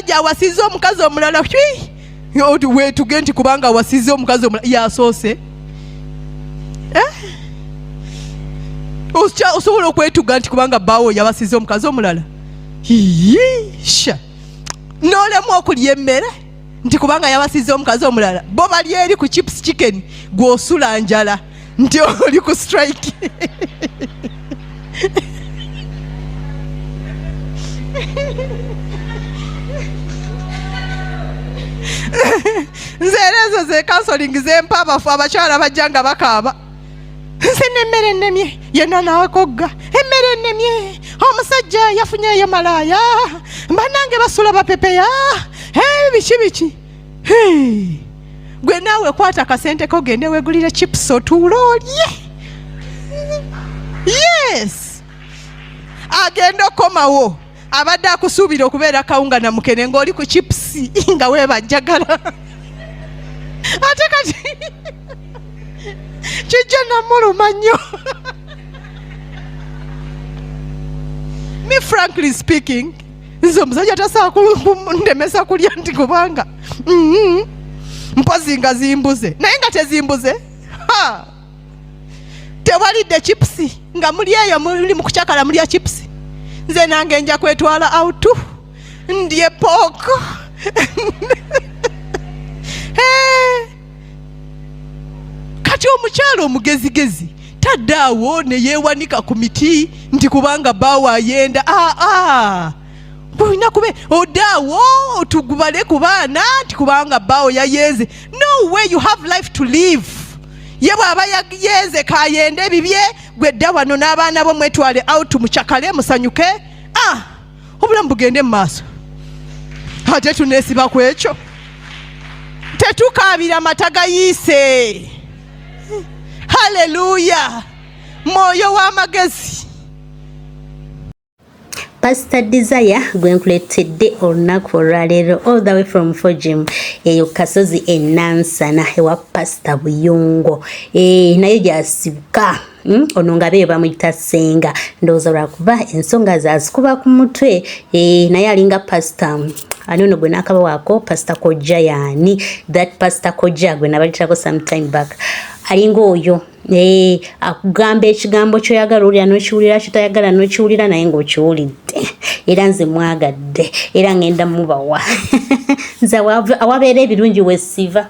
Omusajja awasiza omukazi omulala, wetuge nti kubanga awasiza omukazi omulala yasoose, eh? Osobola okwetuga nti kubanga bbaawo yabasiza omukazi omulala, sha n'olemu okulya emmere nti kubanga yabasiza omukazi omulala. Bo bali eri ku chips chicken, gw'osula njala nti oli ku strike. Nze era ezo ze counseling zempa abafu, abakyala bajja nga bakaaba, nze nemmere ennemye yenna naakogga emmere ennemye, omusajja yafunyeeyo malaaya, banange basula bapepeya, biki biki. Gwe naawe kwata akasente ko gende wegulire chips otuule olye. Yes, agenda okomawo abadde akusuubira okubeera kawunga na mukene ng'oli ku chips nga weebajjagala, ate kati kijja namuluma nnyo. Me, frankly speaking, nze omusajja tasobola kundemesa kulya nti kubanga mpozi nga zimbuze, naye nga tezimbuze. Tewalidde chipusi nga muli eyo muli mu kucakala mulya chipusi, nze nange nja kwetwala out ndye pork. Kati omukyala omugezigezi tadde awo ne yeewanika ku miti nti kubanga bbaawe ayenda. Aa, olina kube odde awo otugubale ku baana nti kubanga bbaawo yayenze. No way, you have life to live. Ye bw'aba yayenze kayende ebibye, gwe dda wano n'abaana bo mwetwale out mucakale musanyuke. Ah, obulamu bugende mu maaso. Ate tuneesiba ku ekyo, tetukaabira mata gayiise. Haleluya, mwoyo w'amagezi. Pastor Desire gwe nkuleetedde olunaku olwaleero all the way from Fojim eyo Kasozi e Nansana ewa Pastor Buyungo, naye gyasibuka. Ono nga beeyo bamuyita Ssenga, ndowooza lwakuba ensonga zazikuba ku mutwe, naye alinga pastor ani ono gwe naakabawaako, Pastor Kojja yaani that Pastor Kojja gwe nabaleeterako some time back, alinga oyo. Akugamba ekigambo kyoyagala owulira n'okiwulira, kyotoyagala n'okiwulira, naye ng'okiwulidde. Era nze mwagadde era ngenda mubawa. Nze awabeera ebirungi wesiva,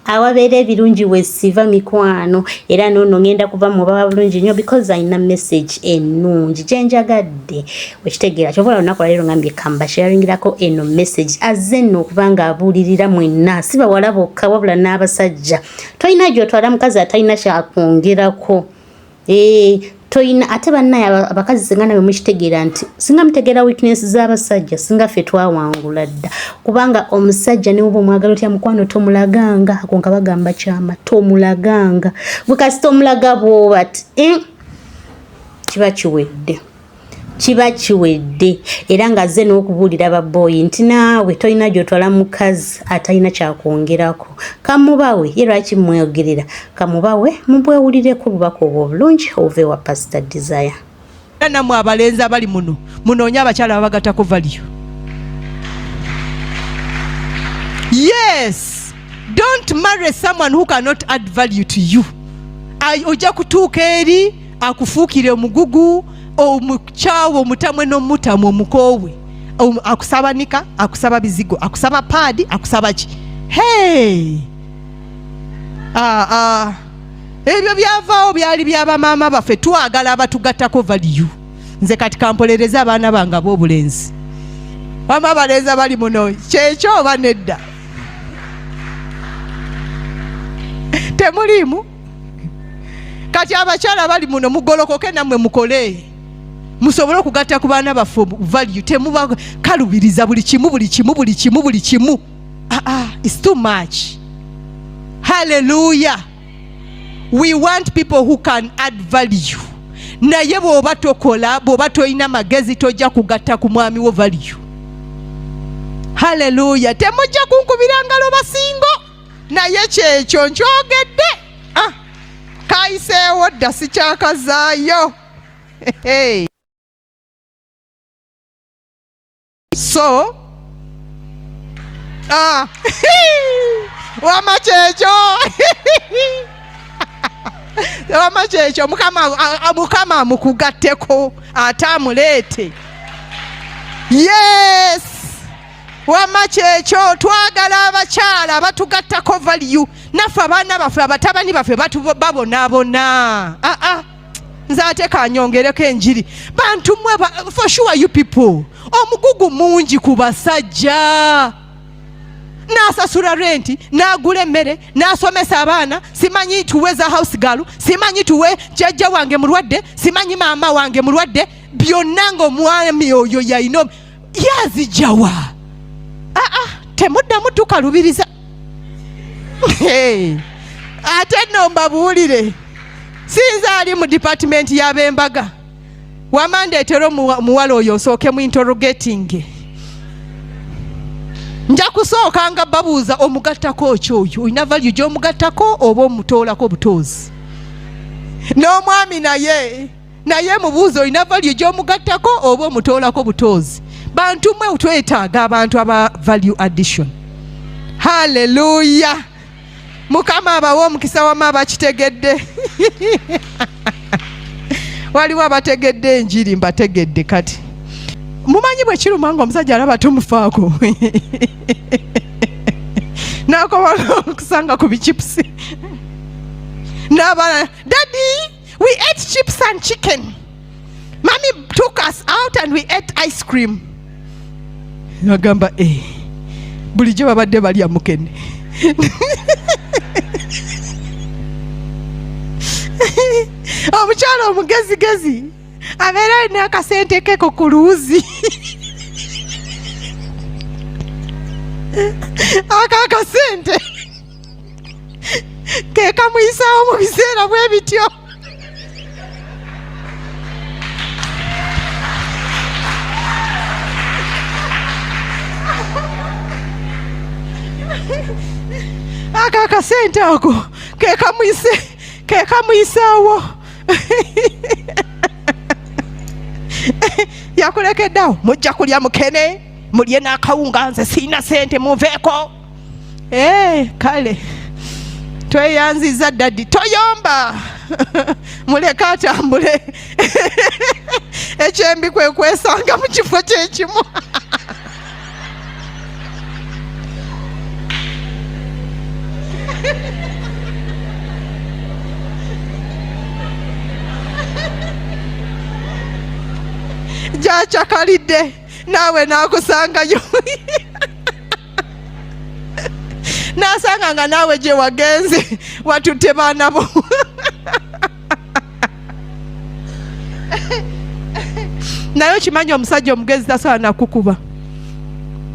awabeera ebirungi wesiva mikwano. Era noono ngenda kuva mubawa bulungi nnyo because alina message ennungi gyenjagadde okitegeera. Kyova olunaku lwaleero ngambye kamba sharingirako eno message. Azze nno okuba nga abuulirira mwenna, si bawala bokka wabula n'abasajja. Tolina gyotwala mukazi atalina kyakwongerako. Toyina ate bannaye abakazi, singa nawe mukitegeera nti singa mutegeera weakness z'abasajja, singa ffe twawangula dda. Kubanga omusajja ne woba omwagala otya mukwano, tomulaganga ako nga bagamba kyama, tomulaganga. Gwe kasita omulaga bwoba ti kiba kiwedde, kiba kiwedde. Era ng'azze n'okubuulira babooyi nti naawe tolina gy'otwala mukazi atalina kyakwongerako. Kamubawe ye lwaki mweyogerera, kamubawe mubwewulireko obubaka obwo obulungi obuva ewa Pastor Desire. Nammwe abalenzi abali muno, munoonye abakyala babagattako value. Yes, don't marry someone who cannot add value to you. Ojja kutuuka eri akufuukire omugugu, omukyawe, omutamwe n'omutamu omukoowe. Akusaba nika, akusaba bizigo, akusaba paadi, akusaba ki. Hey, ah, ah. Ebyo byavaawo, byali byabamaama baffe. Twagala abatugattako value. Nze kati kampolereze abaana bange ab'obulenzi. Wama abalenzi abali muno, kyekyo oba nedda? Temuliimu? Kati abakyala bali muno, mugolokoke nammwe mukole musobole okugatta ku baana baffe value. Temuba kalubiriza buli kimu, buli kimu, buli kimu, buli kimu. Ah, ah, it's too much. Hallelujah, we want people who can add value. Naye bw'oba tokola, bw'oba tolina magezi, tojja kugatta ku mwami wo value. Haleluya, temujja kunkubira ngalo basingo, naye kyekyo nkyogedde. Ah, kayiseewo dda, sikyakazaayo. Hey. So Ah. Wama kyekyo, wama kyekyo. Mukama amukugatteko ate amuleete. Yes, wama kyekyo. Twagala abakyala abatugattako value. Naffe abaana baffe, abatabani baffe babonaabona. Ah, ah. Nze ate kanyongereko enjiri. Bantu mwe, for sure you people, omugugu mungi ku basajja. N'asasula renti, n'agula emmere, n'asomesa abaana, simanyi tuwe za house girl, simanyi tuwe jjajja wange mulwadde, simanyi maama wange mulwadde, byonna ng'omwami oyo yalina yazijjawa. Aa, temuddamu tukalubiriza. Hey, ate nno mbabuulire, sinza ali mu department y'ab'embaga. Wama ndeetera omuwala oyo nsooke mu interrogating. Nja kusooka nga babuuza, omugattako ki oyo? Olina value gy'omugattako oba omutoolako butoozi? N'omwami naye mubuuza, olina value gy'omugattako oba omutoolako butoozi? Bantu mwe, twetaaga abantu aba value addition. Haleluya! Mukama abawe omukisa. Wama abakitegedde, waliwo abategedde enjiri, mbategedde. Kati mumanyi bwe kiruma nga omusajja alaba tumufaako, nakoba okusanga ku bichipusi n'abaana, "Daddy, we ate chips and chicken. Mommy took us out and we ate ice cream." Agamba, "Eh, bulijjo babadde balya mukene." Omukyala omugezigezi abeera alina akasente keko ku luwuzi, ako akasente ke kamuyisaawo mu biseera bwe bityo. Ako akasente ako ke kamuyisaawo. Yakulekeddeawo, mujja kulya mukene, mulye n'akawunga, nze siina sente, munveeko. Eh, kale tweyanziza daddy, toyomba, muleke atambule. Ekyembi kwe kwesanga mu kifo kyekimu. Gyacakalidde naawe n'akusangayo, n'asanga nga naawe gye wagenze watutte baana bo. Naye okimanyi, omusajja omugezi tasobola nakukuba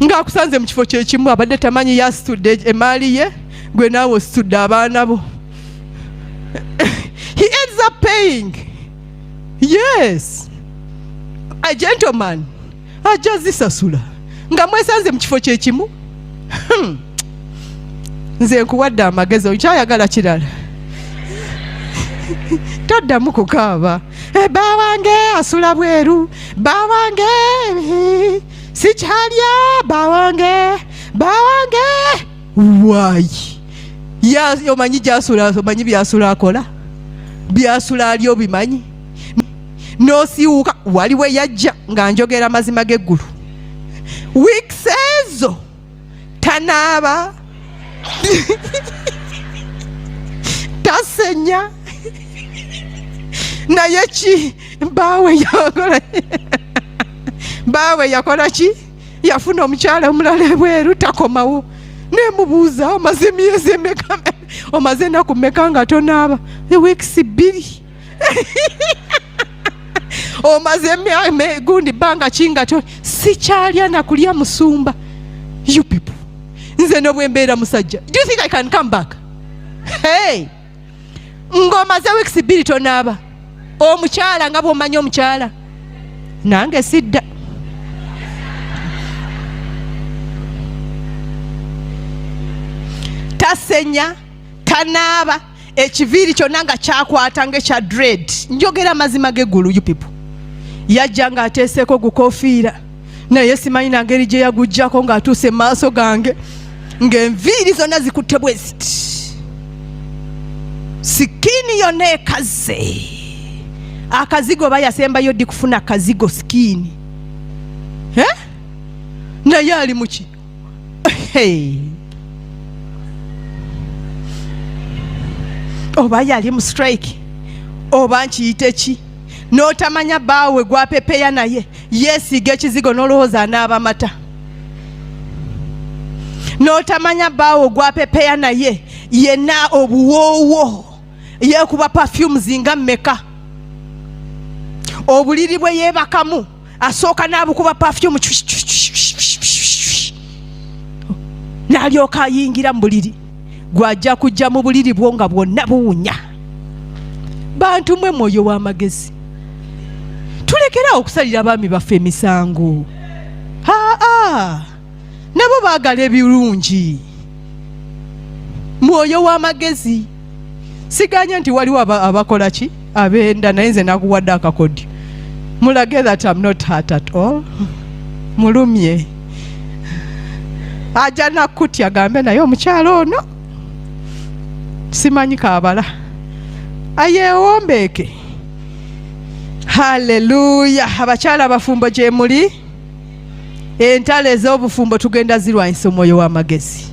ng'akusanze mu kifo kyekimu. Abadde tamanyi yasitudde emaali ye, gwe naawe ositudde abaana bo. He ends up paying. Yes, a gentleman ajja zisasula nga mwesanze mu kifo kyekimu. Nze nkuwadde amagezi, okyayagala kirala? Toddamu kukaaba. Eh, ba wange asula bweru, ba wange sikyalya, ba wange, ba wange waayi. Omanyi gyasula? Omanyi byasula akola, byasula ali, obimanyi? N'osiiwuuka. Waliwo eyajja nga njogera amazima g'eggulu, weeks ezo tanaaba, tasenya, naye ki baawe yakola? Baawe yakola ki? Yafuna omukyala omulala ebweru, takomawo. Nemubuuza, omaze emyezi emeka, omaze enaku meka nga tonaaba? Weeks 2. Omaze gundi bbanga ki nga to? Sikyalya nakulya musumba. You people, nze nobwembeera musajja, do you think I can come back? Hey, ng'omaze weeks 2 tonaaba, omukyala nga bw'omanyi omukyala, nange sidda. Tasenya, tanaaba, ekiviiri kyonna nga kyakwata ngaekya dread. Njogera amazima g'eggulu, you people. Yajja ng'ateeseeko gukofiira, naye simanyi nangeri gye yaguggyako ng'atuuse mu maaso gange. Ng'enviiri zonna zikutte bwe ziti, skin yonna ekaze, akazigo oba yasembayo ddi kufuna kazigo skin, eh? Naye ali muki? Hey. Oba yali mu strike oba nkiyite ki, n'otamanya bbaawe gwapepeya naye yeesiiga ekizigo n'olowooza anaaba mata, n'otamanya bbaawe gwapepeya naye yenna obuwoowo yeekuba perfumes nga mmeka, obuliri bwe yeebakamu asooka n'abukuba perfume n'alyoka ayingira mu buliri, gwajja kujja mu buliri bwo nga bwonna buwunya. Bantu mwe, mwoyo w'amagezi, tulekerawo okusalira abaami baffe emisango. Aa, nabo baagala ebirungi. Mwoyo w'amagezi, siganye nti waliwo abakola ki, abenda, naye nze nakuwadde akakodyo mulage that I'm not hurt at all. Mulumye ajja nakutya gambe, naye omukyalo ono simanyi kabala ayeewombeeke. Haleluya! Abakyala abafumbo gye muli, entalo ez'obufumbo tugenda zirwanyisa omwoyo w'amagezi.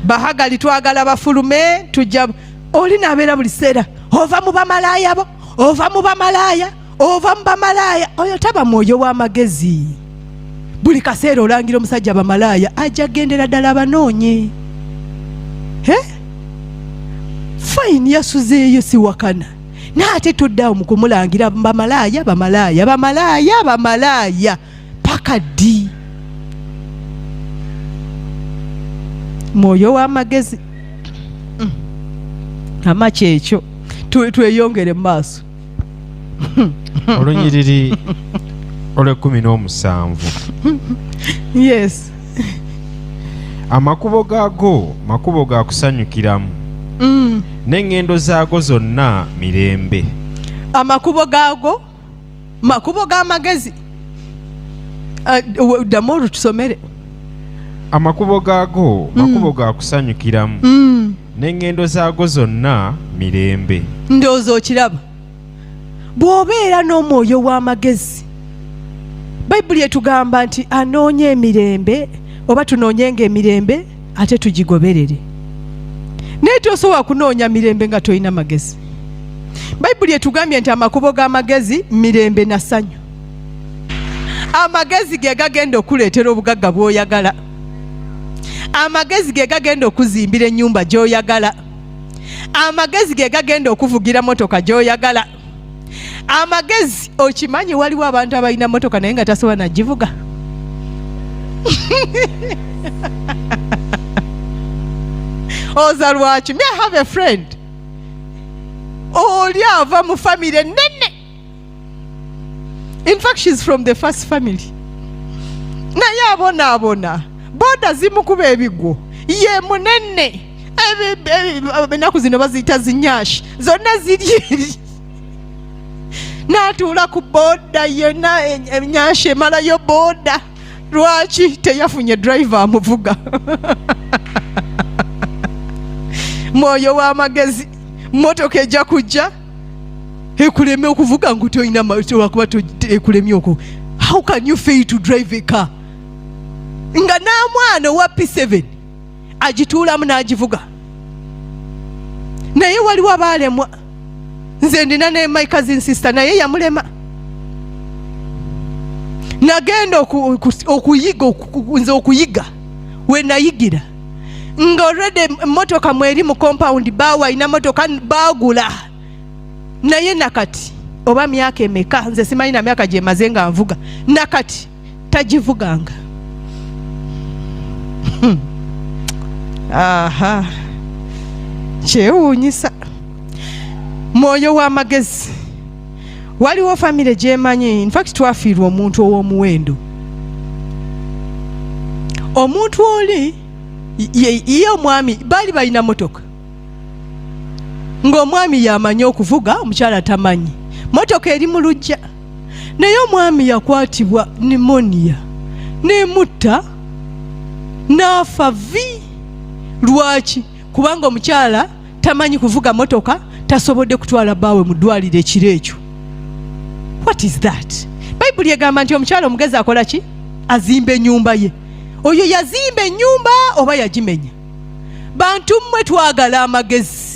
Bahagali twagala bafulume, tujja oli nabeera buli seera ova mu bamalaaya bo, ova mu bamalaaya, ova mu bamalaaya. Oyo taba mwoyo w'amagezi. Buli kaseera olangira omusajja bamalaaya, ajja gendera ddala abanoonye. Fine, yasuzeeyo, siwakana, naye ate toddaawo mu kumulangira bamalaaya, bamalaaya, bamalaaya, bamalaaya paka ddi? Mwoyo w'amagezi. Ama kyekyo, tweyongere mu maaso. Olunyiriri olw'e17. Yes. Amakubo gaago makubo ga kusanyukiramu, n'eŋŋendo zaago zonna mirembe. Amakubo gaago makubo g'amagezi. Ah, ddamu olutusomere. Amakubo gaago makubo ga kusanyukiramu, n'eŋŋendo zaago zonna mirembe. Ndowooza okiraba, bw'obeera n'omwoyo w'amagezi, Bayibuli etugamba nti anoonya emirembe, oba tunoonyenga emirembe ate tugigoberere, naye tosobola kunoonya mirembe nga tolina magezi. Bayibuli etugambye nti amakubo g'amagezi mirembe na ssanyu. Amagezi ge gagenda okuleetera obugagga bw'oyagala, amagezi ge gagenda okuzimbira ennyumba gy'oyagala, amagezi ge gagenda okuvugira motoka gy'oyagala. Amagezi, okimanyi waliwo abantu abalina motoka naye nga tasobola nagivuga? Oza lwaki? Me, I have a friend, oli ava mu famire nene, in fact she's from the first family, naye abonaabona, boda zimukuba ebigwo, ye munene. Ennaku zino baziyita zinyashi, zonna ziri eri, n'atuula ku boda yonna, enyashi emalayo boda. Lwaki teyafunye driver amuvuga? Mwoyo w'amagezi, motoka ejja kujja ekuleme okuvuga ngu tolina, lwakuba ekulemye oku. How can you fail to drive a car nga n'amwana owa P7 agituulamu n'agivuga? Naye waliwo abaalemwa. Nze ndina ne my cousin sister, naye yamulema. Nagenda okuyiga, nze okuyiga we nayigira nga already emotoka mweri mu compound, bawa alina motoka bagula, naye nakati oba myaka emeka, nze simanyi na myaka gyemaze nga nvuga, nakati tagivuganga. Aha, kyewuunyisa. Mwoyo w'amagezi, waliwo famire gyemanyi, infact twafiirwa omuntu ow'omuwendo. Omuntu oli ye omwami baali balina motoka, ng'omwami yamanyi okuvuga, omukyala tamanyi. Motoka eri mu lujja, naye omwami yakwatibwa pneumonia nemutta n'afa vi. Lwaki? Kubanga omukyala tamanyi kuvuga motoka, tasobodde kutwala bbaawe mu ddwaliro ekiro ekyo. What is that? Bayibuli egamba nti omukyala omugezi akola ki? Azimba ennyumba ye. Oyo yazimba ennyumba oba yagimenya? Bantu mmwe, twagala amagezi.